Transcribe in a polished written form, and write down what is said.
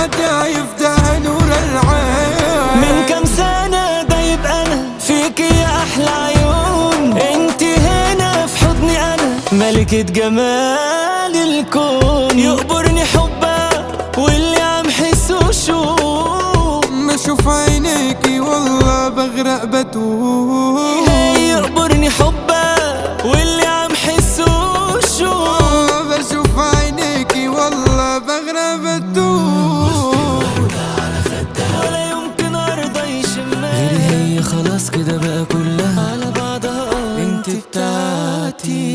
فرحتها يفداها نور العين. من كام سنة ده يبقى أنا فيك يا أحلى عيون، انت هنا في حضني أنا ملكة جمال الكون. يقبرني حبك واللي عم حسه شو، ما اشوف عينيكي والله بغرق بتوه. يقبرني حبك واللي عم حسه شو، بشوف عينيكي والله بغرق بتوه. ولا يمكن ارضى يشمها غير هي، خلاص كده بقى كلها على بعضها انت بتاعتي.